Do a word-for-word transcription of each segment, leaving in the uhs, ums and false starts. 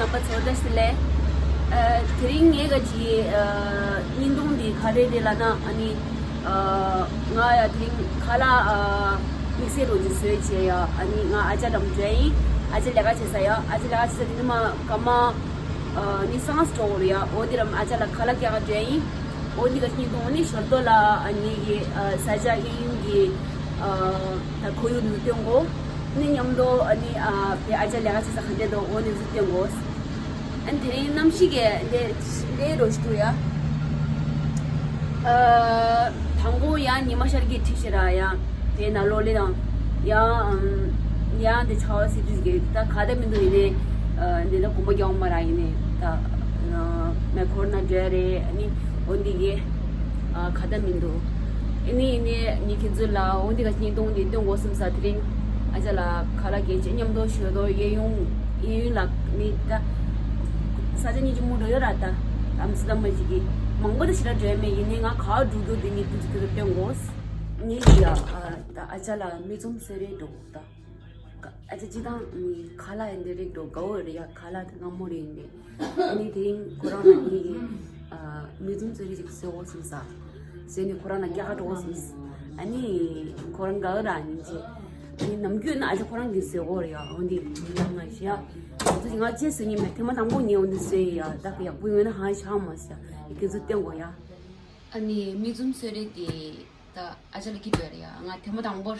རྣམ་པ་ཚོ་བཀྲ་ཤིས་བདེ་ལེགས། ཨ། དེ་རིང་ངའི་ག་ཅི་ཨ་བརྙན་ཐུང་འདི་ག་རེ་རེད་ལབ་ན། ཨ་ནི་ཨ་ང་ཡ་དེ་རིང་ཁ་ལག་ཨ་དམིགས་བསལ་རོ་ཅིག་བཟོས་བྱས་ཡ། ཨ་ནི་ང་ཨ་ཅག་འགྲམ་འགྲོ་ཡིན། ཨ་ཅག་ལས་ཀ་བྱེད་ས་ཡ། ཨ་ཅག་ལས་ཀ་བྱེད་ས་དེ་ནི་མ་སྐར་མ་ཨ་ཉི་ཤུ་རྩ་ལྔ་འགྲོ་གི་རེད་ཡ། འོ་དེ་རམ་ཨ་ཅག་ལ་ཁ་ལག་སྐྱེལ་ག་འགྲོ་ཡིན། འོ་འདི་ག་ཅི་ཡིན་དུས་འོ་ནི་ཞོར་དུ་ལ་ཨ་ནི་གི་ཨ་ས་ཆ་གཡས་གཡོན་གྱི་ཨ་ད་ཁོར་ཡུག་འདི་ཚོ་སྟོན་དགོས། ནི་མཉམ་དུ་ཨ་ནི་ཨ་བའི་ཨ་ཅག་ལས་ཀ་བྱེད་ས་ག་འདྲ་འདུག་འོ་འདི་ཚོ་སྟོན་དགོས། ཨ་ནི་དེ་རིང་གནམ་གཤིས་ཀྱི་འདི་འདི་རོ་ཞིག་འདུག་ཡ། ཨ་དང་པོ་ཡ་ཉི་མ་ཤར་གྱི་ཁྲིད་ཤེས་ར་ཡ། དེ་ན་ལོ་ལེ་དང་ཡ་ཡ་འདི་ཆ་བ་སི་ཏུས་གི་ད་ག་ད་མི་འདུག་ཡིན་ནི་འདི་ད་གོམ་པ་རྒྱག་མ་ར་ཡིན་ནི་ད་མེ་འཁོར་ན་འདྲ་རེད། ཨ་ནི་འོ་འདི་གི་ག་ད་མི་འདུག་ཨ་ནི་ཡིན་ནི་ནི་ཁྱེད་ཚོ་ལ་འོ་འདི་ག་ཉིན་གཏོང་འདི་སྟོན་དགོས་བསམ་ས། དེ་རིང་ཨ་ཅག་ལ་ཁ་ལག་གི་ཅི་མཉམ་དུ་ཞོལ་དུ་གཡས་གཡོན་གཡས་གཡོན་ལ་ནི་ད་ས་ཆ་གཉིས་ཀྱི་མུ་འགྲོ་ཡོད་ར། ད་ཨམ་སི་ད་མ་ཅིག་གི་མང་པོ་ད་ཞེ་དྲག་འགྲོ་ཡ་མེད། ཡིན་ནི་ང་ག་འགྲོ་རྒྱུ་འདི་ནི་ཁྱེད་ཚོ་སྟོན་དགོས། ངས་ཡ་ད་ཨ་ཅག་ལ་མི་ཚོམ་སེ་རེ་འགྲོ་ད། ཨ་ཅག་སྤྱི་བཏང་ཁ་ལག་ཡིན་འདི་རིགས་འགྲོ་དགའ་བོ་རེད་ཡ། ཁ་ལག་དེ་མངར་མོ་རེད་ཡིན་པས། ཨ་ནི་དེ་རིང་ཁོ་རང་ལ་ངས་ཀྱི་མི་ཚོམ་སེ་རེ་ཅིག་བཟོ་དགོས་བསམ་ས། བཟོས་ནས་ཁོ་རང་ལ་རྒྱག་ག་འགྲོ་དགོས་བསམ་ས། ཨ་ནི་ཁོ་རང་དགའ་བོ་ར་ཡིན་ཅེ། ཨ་ནི་ནམ་རྒྱུན་ན་ཨ་ཅག་ཁོ་རང་གིས་བཟོ་དགོས་རེད་ཡ། འོ་འདི་མི་ལ་ང་ཞིག་ཡ། ང་ཚོ་ང་ཅེས་བཟོས་ཉིན་མེད། ཐེངས་མ་དང་པོ་ངས་འོ་འདི་བཟོས་ཡ། ད་ག་ཡག་པོ་ཡོད་ན་ཧང་ཤ་མ་ཟ་ཡ། ཁྱེད་ཚོ་སྟོན་དགོས་ཡ། ཨ་ནི་མི་ཚོམ་སེ་རེ་དེ་ད་ཨ་ཅག་ལ་ཁྱེར་འགྲོ་རེད་ཡ། ང་ཐེངས་མ་དང་པོར།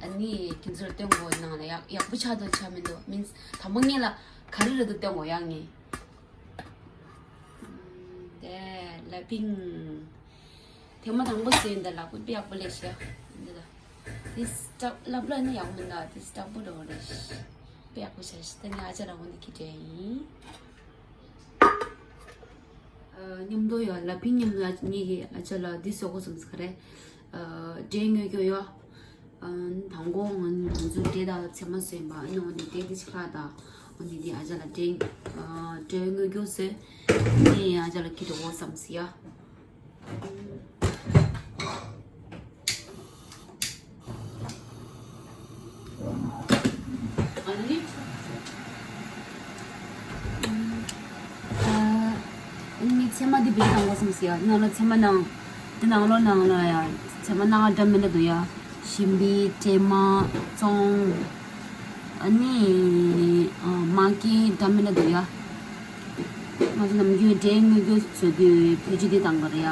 ཨ་ནི་ཁྱེད་ཚོར་སྟོན་དགོས་ནང་ལ་ཡག་ཡག་པོ་ཆགས་འདུག་ཆགས་མི་འདུག་མིན་དང་པོ་ངས་ལ་ག་རེ་རེད་འདུག་སྟོན་དགོས་ཡ་ངས། དེ་ལ་ཕིང་། ཐེངས་མ་དང་པོ་བཟོས་ཡིན་ད། ལག་པ་དཔེ་ཡག་པོ་ལས་ཤག་འདི་ད། དེ་སྐྲག་ལབ་ལ་ནི་ཡག་མིན་ད། དེ་སྐྲག་པོ་འགྲོ་རེད། དཔེ་ཡག་པོ་བྱས་ཤག་ད་ངས་ཨ་ཅག་ལ་འོ་འདི་ཁྱེར་འགྲོ་ཡིན། ཨ་མཉམ་དུ་ཡ་ལ་ཕིང་མཉམ་དུ་ངེད་ཀྱི་ཨ་ཅག་ལ་འདི་བཟོ་དགོས་བསམ་ས་རེད། ཨ་འབྲས་དངོས་རྒྱུ་ཡ། ཨ་དང་པོ་ང་ང་ཚོ་འབྲས་དང་ཚལ་མ་བཟོས་པ། ཨ་ནི་འོ་འདི་འབྲས་འདི་ཕྱི་ཁ་དང་འོ་འདི་འདི་ཨ་ཅག་ལ་འབྲས་ཨ་འབྲས་དངོས་རྒྱུ་བཟོས། ངས་ཨ་ཅག་ལ་ཁྱེར་འགྲོ་དགོས་བསམ་ས་ཡ། ཨ་ནི། ཨ་ནི་ཚལ་མ་འདི་བེད་སྤྱོད་གཏོང་དགོས་བསམ་སོང་ཡ། ནང་ལ་ཚལ་མ་ནང་། འདི་ནང་ལོགས་ནང་ལ་ཡ། ཚལ་མ་སྣ་ཁ་འདྲ་མི་འདྲ་འདུག་ཡ། ཞིམ་པའི་སྲན་མ། བཙོང་། ཨ་ནི་ཨ་མ་སྐྱེས་འདྲ་མི་འདྲ་འདུག་ཡ། ང་ཚོ་ནམ་རྒྱུན་འབྲས་དངོས་རྒྱུ་བཟོ་དུས་བེད་སྤྱོད་འདི་གཏོང་གི་རེད་ཡ།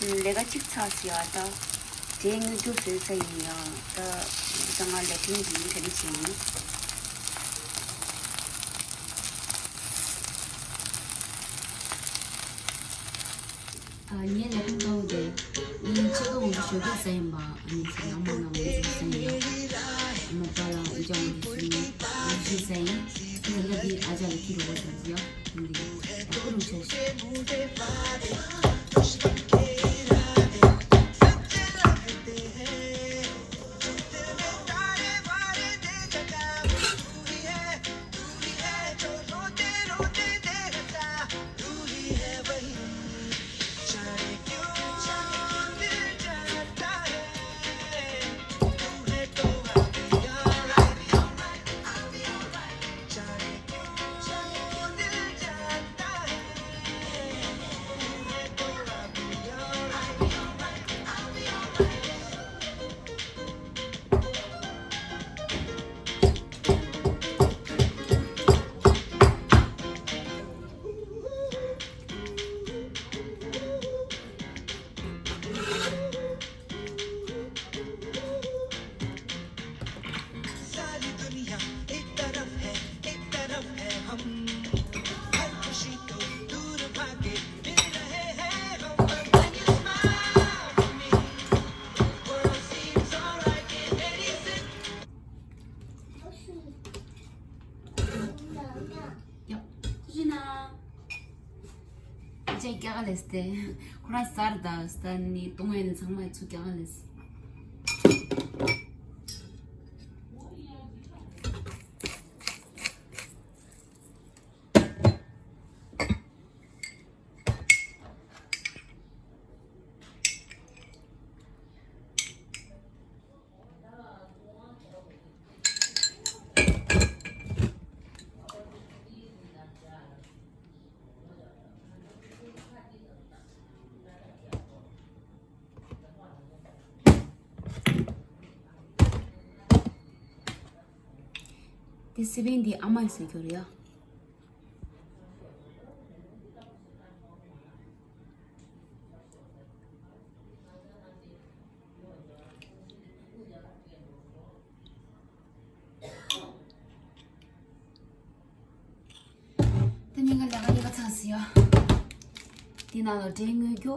ལས་ཀ་གཅིག་ཚར་སོང་ཡ། ད་འབྲས་དངོས་རྒྱུ་བཟོས་ཚར་ཡིན་ཡ། ད་ད་ང་ལ་ཕིང་གི་ག་རེ་བྱེད་ཡིན། ཨ་ངའི་ལ་ཕིང་ཀའོ་དེ། ངའི་ཆེད་དུ་འོང་ཞོགས་ཀས་ཟ་ཡིན་པ། ཨ་ནི་ཚེ་ཡང་མ་ན་འོང་ཞོགས་ཟ་ཡིན་ཡ། ཨ་མ་པ་ལ་འུ་ཅག་འོང་ཞོགས་ཟ་ཡིན། ཨ་ནི་ལ་དེ་ཨ་ཅག་ལ་ཁྱི་རོགས་ཟ་ཡིན་ཡ། འདི་ཨ་ཁུ་རུ་ཆ་ཞིག་ལས་ཏེ། ཁོ་རང་ཟར་དང་ས་ནི་གཏོང་ཡས་ནི་ཚང་མ་ཚུར་རྒྱག་ལས། དེ་སི་པན་འདི་ཨ་མ་ཡིས་བཟོས་རྒྱུ་རེད་ཡ། དེ་ནི་ང་ལས་ཀ་ལས་ཀ་ཚར་སོང་ཡ། དེ་ནང་ལ་འབྲས་དངོས་སྐྱོ།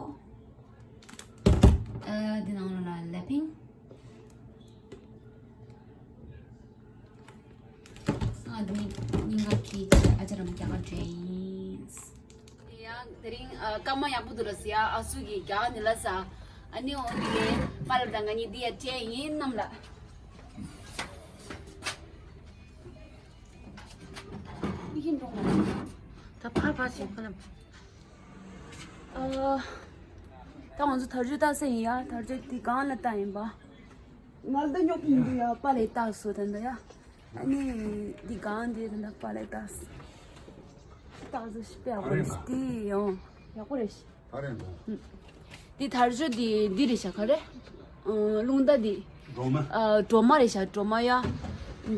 ཨ། དེ་ནང་ལ་ལ་ཕིང་། ཨ་ནི་སྙིང་ག་གི་ཨ་ཅག་རམ་རྒྱ་གར་འདྲེ་ཡིན། ཡ་དེ་རིང་ཨ་སྐར་མ་ཡག་པོ་འདུག་ལ་ཟེར་ཡ། ཨ་སུ་གི་རྒྱ་གར་ནི་ལ་ས། ཨ་ནི་འོ་དེ་ལས་པཱ་ལགས་དང་ང་གཉིས་འདི་ཡ་འདྲེ་ཡིན་ནམ་ལ། ད་ཕར་ཕར་ཞིག་ཁོ་ལ། ཨ། ད་ང་ཚོ་དར་ལྕོག་བཏགས་ས་ཡིན་ཡ། དར་ལྕོག་འདི་སྒང་ལ་བཏགས་ཡིན་པ། ང་ལ་ད་ཉོག་གི་མི་འདུག་ཡ། པཱ་ལགས་བཏགས་སོང་ད་འདི་ཡ། ཨ་ནི་འདི་སྒང་འདི་ད་ད་པཱ་ལགས་བཏགས་སོང་། བཏགས་སོང་ཞིག་དཔེ་ཡག་པོ་རེད་ཤག་དེ་ཡང་ཡག་པོ་རེད་ཤག་ད་རེད་འགྲོ། འདི་དར་ལྕོག་འདི་འདི་རེད་ཤག་ག་རེ། ཨ། རླུང་རྟ་འདི། སྒྲོལ་མ། ཨ། སྒྲོལ་མ་རེད་ཤག་སྒྲོལ་མ་ཡ།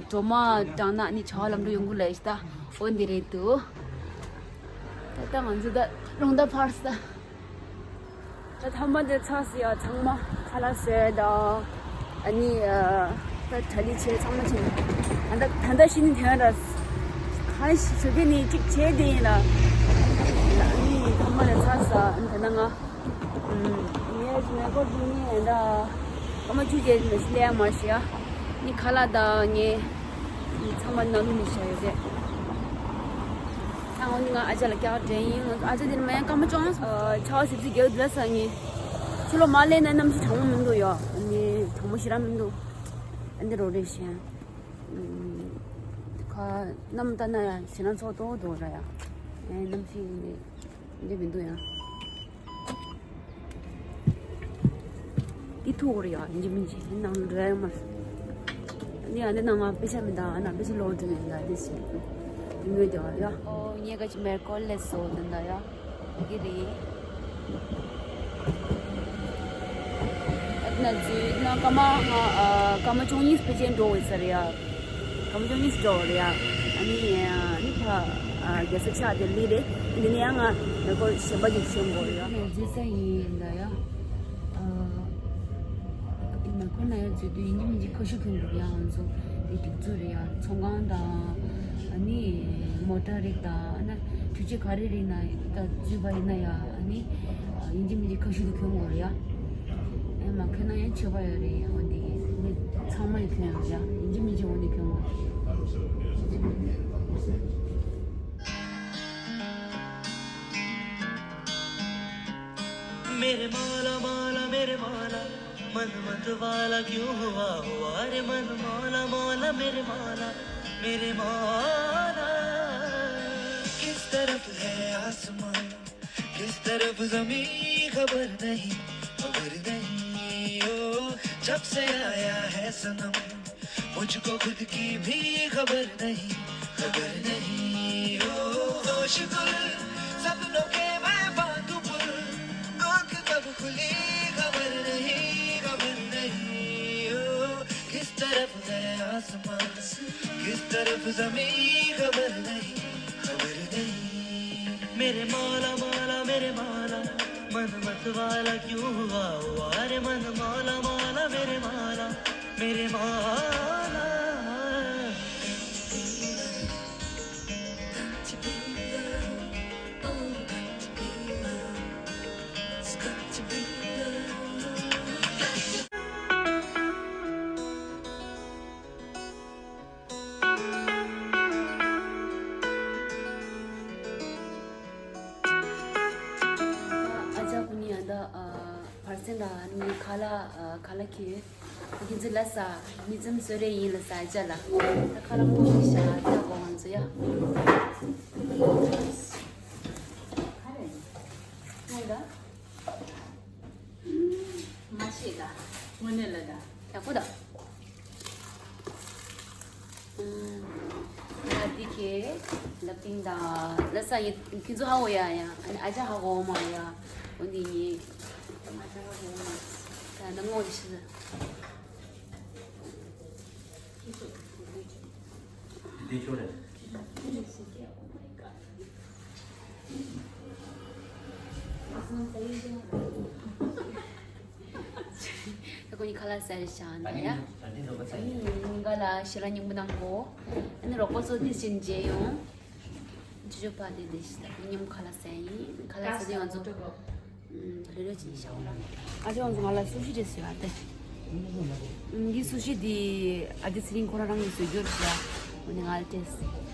སྒྲོལ་མ་དྲངས་ན་ནི་བྱ་བ་ལམ་འགྲོ་ཡོང་གི་ལ་ཡ་ཤི་ད། འོ་འདི་རེད་འདུག་ད་ལྟ་ང་ཚོ་ད་རླུང་རྟ་ཕར་ས། ད་ཐ་མ་དེ་ཚར་སོང་ཡ། ཚང་མ་ཁ་ལག་བཟས་དང་། ཨ་ནི་ཨ་ད་གྲ་སྒྲིག་བྱས་ཚང་མ་བྱས། ད་ལྟ་ད་ལྟ་ཤི་ནི་དེ་ར། གང་ཞིག་ཞུ་གི་ནི་གཅིག་བྱས་དེ་ཡིན་ལ། ཨ་ནི་ཐ་མ་དེ་ཚར་སོང་། ཨ་ནི་ད་ལྟ་ང་ངས་མེ་འཁོར་འགྲོ་ནི་ཡིན་ད། སྐར་མ་བཅུ་བརྒྱད་ནས་སླེབས་མ་ཤི་ཡ། ནི་ཁ་ལག་དང་ངས་ཚང་མ་ནང་ལུགས་ནས་བཞག་ཡོད་རེད། ཨ། འོ་ནི་ང་ཨ་ཅག་ལ་སྐྱག་དྲན་ཡིན། ཨ་ཅག་དེ་ནི་མ་ཡང་སྐར་མ་བཅོ་ལྔ་ཆར་པ་ཞིབ་ཚིག་རྒྱག་དུས་ལ་ས་ངས་ཕྱི་ལོགས་མ་སླེབས་ན་གནམ་གཤིས་གྲང་མོ་མི་འདུག་ཡ། ཨ་ནི་གྲང་མོ་ཞེ་དྲག་མི་འདུག་ཨ་འདི་རོ་རེད་ཤན། ཁ་གནམ་ལྟ་ན་ཡ་ཞེ་ན་ཚོགས་ཏོག་ཏོག་ར་ཡ། ཨ་གནམ་གཤིས་འདི་འདི་མི་འདུག་ཡ། འདི་ཐུག་རེད་ཡ། ཡིན་གཅིག་མིན་གཅིག་ནང་འགྲོ་ཡ་མ་རེད། འདི་ཡ་འདི་ནང་ང་པེ་ཤ་མི་འདུག་ཨ་ན་པེ་ཤ་ལོག་འགྲོ་ཡ་འདི་ཞེས་ངོས་བདེ་བ་ཡ། ཨོ་ངས་ག་ཅི་མེར་ཀོལ་ལས་སོ་འདི་འདྲ་ཡ། འདི་རེད། ཨ་ན་ཙི་ན་སྐར་མ་ང་ཨ་སྐར་མ་བཅུ་གཉིས་ཕལ་ཆེར་འགྲོ་འོས་ས་རེད་ཡ། སྐར་མ་བཅུ་གཉིས་འགྲོ་བ་རེད་ཡ། ཨ་ནི་ཨ་ནི་ཕ་ཨ་རྒྱལ་ས་ཆགས་དེ་ལི་རེད། འདི་ནས་ཡང་ང་མེ་འཁོར་གཞན་པ་ཅིག་ཞོན་དགོས་རེད་ཡ། ནས་འཛུལ་ས་ཡིན་ད་ཡ། ཨ་མེ་འཁོར་ན་ཡ་འཛུལ་དུས་ཡིན་གཅིག་མིན་གཅིག་ཁ་ཤུ་གྱོན་དགོས་རེད་ཡ། ང་ཚོ་འདི་སྒྲིག་འཛུགས་རེད་ཡ། ཚོང་ཁང་དང་ཨ་ནི་མོ་ཊ་རིགས་དང་ཨ་ན་འཕྲུལ་ཆས་ག་རེ་རིགས་ན་ད་འཛུལ་བ་ཡིན་ན་ཡ། ཨ་ནི་ཡིན་གཅིག་མིན་གཅིག་ཁ་ཤུ་དེ་གྱོན་དགོས་རེད་ཡ། ཨེ་མ་གྱོན་ན་ཡང་ཆད་པ་ཡོད་རེད། འོ་འདི་མི་ཚང་མ་ཡི་གྱོན་ཡོད་རེད་ཡ། ཡིན་གཅིག་མིན་གཅིག་འོ་འདི་གྱོན་དགོས་རེད། मेरे मौला मौला मेरे मौला, मन मत वाला क्यों हुआ हुआ रे मन, मौला मौला मेरे मौला, मेरे मौला। किस तरफ है आसमां, किस तरफ जमीन, खबर नहीं, खबर नहीं, ओ, जब से आया है सनम, मुझको खुद की भी खबर नहीं, खबर नहीं, ओ, होश गुल, सपनों के मैं बांधू पुल, आंख कब खुली, खबर नहीं, खबर नहीं, ओ, किस तरफ है आसमां, किस तरफ जमीन, खबर नहीं, खबर नहीं। मेरे मौला मौला मेरे मौला, मन मत वाला क्यों हुआ हुआ रे मन, मौला मौला मेरे मौला, मेरे मौला। སེམས་དང་ནི་ཁ་ལག་ཨ་ཁ་ལག་ཁྱེར། ཁྱེད་ཚོ་ལ་ས་མི་ཙམ་བཟོ་རེ་ཡིན་ལ་ས་ཅ་ལ། ད་ཁ་ལག་མོ་ཞིག་ཤ་ད་གོ་ང་ཚོ་ཡ། ཁ་རེ་ཁ་རེ་ད། མ་ཤེས་ད། དངོས་གནས་ལ་ད། ཡག་པོ་ད། ང་འདི་ཁེ་ལབ་ཏིང་ད་ལ་ས་ཡི་ཁྱེད་ཚོ་ཧ་གོ་ཡ་ཡ། ཨ་ནི་ཨ་ཅག་ཧ་གོ་མ་ཡ། འོ་འདི་ཡིན། ཨ་ཅག་ཧ་གོ་མ་ད་ནང་ངོ་ཤི། འདི་ཆོ་རེད། ད་ཁོ་གཉིས་ཁ་ལག་ཟ་རེ་བྱ་ན་ཡ། ཉིན་ག་ལ་ཞེ་ལ་སྙིང་པོ་གནང་གོ། ཨ་ནི་རོགས་པ་ཚོ་དེ་བཞིན་མཇལ་ཡོང་། ཅོ་ཅོ་པ་དེ་དེ་ཞེ་ལ་མཉམ་ཁ་ལག་ཟ་ཡིན། ཁ་ལག་ཟ་དུས་ང་ཚོ་ལྷོད་ལྷོད་ཅིག་བྱ་འོ། ཨ་ཅག་ང་ཚོ་ང་ལ་སུ་ཤི་རེ་ཟོས་ཨ་ཏེ། འདི་སུ་ཤི་འདི་ཨ་ཅག་ཚེ་རིང་ཁོ་རང་རང་གིས་བཟོས་རྒྱུ་རེད་ཤག་འོ་ནི་ང་ལ་སྤྲད།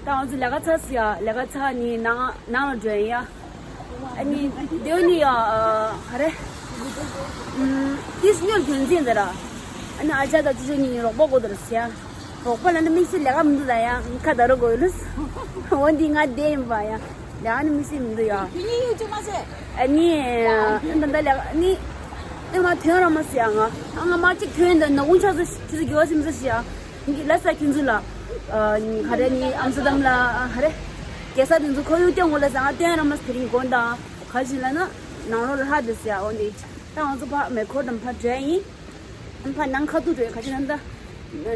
ད་ང་ཚོ་ལས་ཀ་ཚར་སོང་ཡ། ལས་ཀ་ཚར་ནི་ནང་ནང་ལ་འགྲོ་ཡ། ཨ་ནི་དེ་ནི་ཡ་ཨ་ག་རེ། ཨམ་ཏིས་ཉོལ་དོན་ཚན་དེ་ར། ཨ་ནི་ཨ་ཅག་དང་ཅོ་ཅོ་གཉིས་རོགས་པ་དགོས་དེ་ར་ཟེར་ཡ། རོགས་པ་ལ་ནི་དམིགས་བསལ་ལས་ཀ་མི་འདུག་ད་ཡ། ཁ་ད་རོ་དགོས་ལུས། འོ་འདི་ང་བསྡད་ཡིན་པ་ཡ། ལས་ཀ་ནི་དམིགས་བསལ་མི་འདུག་ཡ། དེ་ཉིད་ཡོད་ཅིག་མ་ཟད། ཨ་ནི་ད་ད་ལས་ཀ་ནི་ཨེ་མ་ཐོན་ར་མ་ཟེར་ཡ། ང་ཨ་ང་མ་གཅིག་ཐོན་ད་ནག་ཁུང་ཆགས་སོ་ཁྱི་ཚོ་དགེ་བ་སེམས་ས་ཞིག་ཡ། ངི་ལ་ས་ཁྱི་ཚོ་ལ། ཨ་ནི་ག་རེ་ནི་ཨམ་སི་ཏམ་ལ་ཨ་ག་རེ། རྒྱལ་ས་དེ་ཚོ་ཁོར་ཡུག་སྟོན་དགོས་ལ་ཟ་ང་སྟོན་ར་མ་དེ་རིང་དགོངས་དང་། ག་ཞིག་ལ་ན་ནང་ལོགས་ལ་ལྷ་དེ་ཟེར་ཡ། འོ་འདི་ད་ང་ཚོ་ཕ་མེ་འཁོར་དང་ཕ་བྲལ་ཡིན། ཨ་ཕ་ནང་ཁ་ཐུག་འགྲོ་ཡ། ག་ཅི་ན་ད་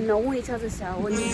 ནག་ཁུང་ཡི་ཆགས་སོ་ཞག་འོ་འདི།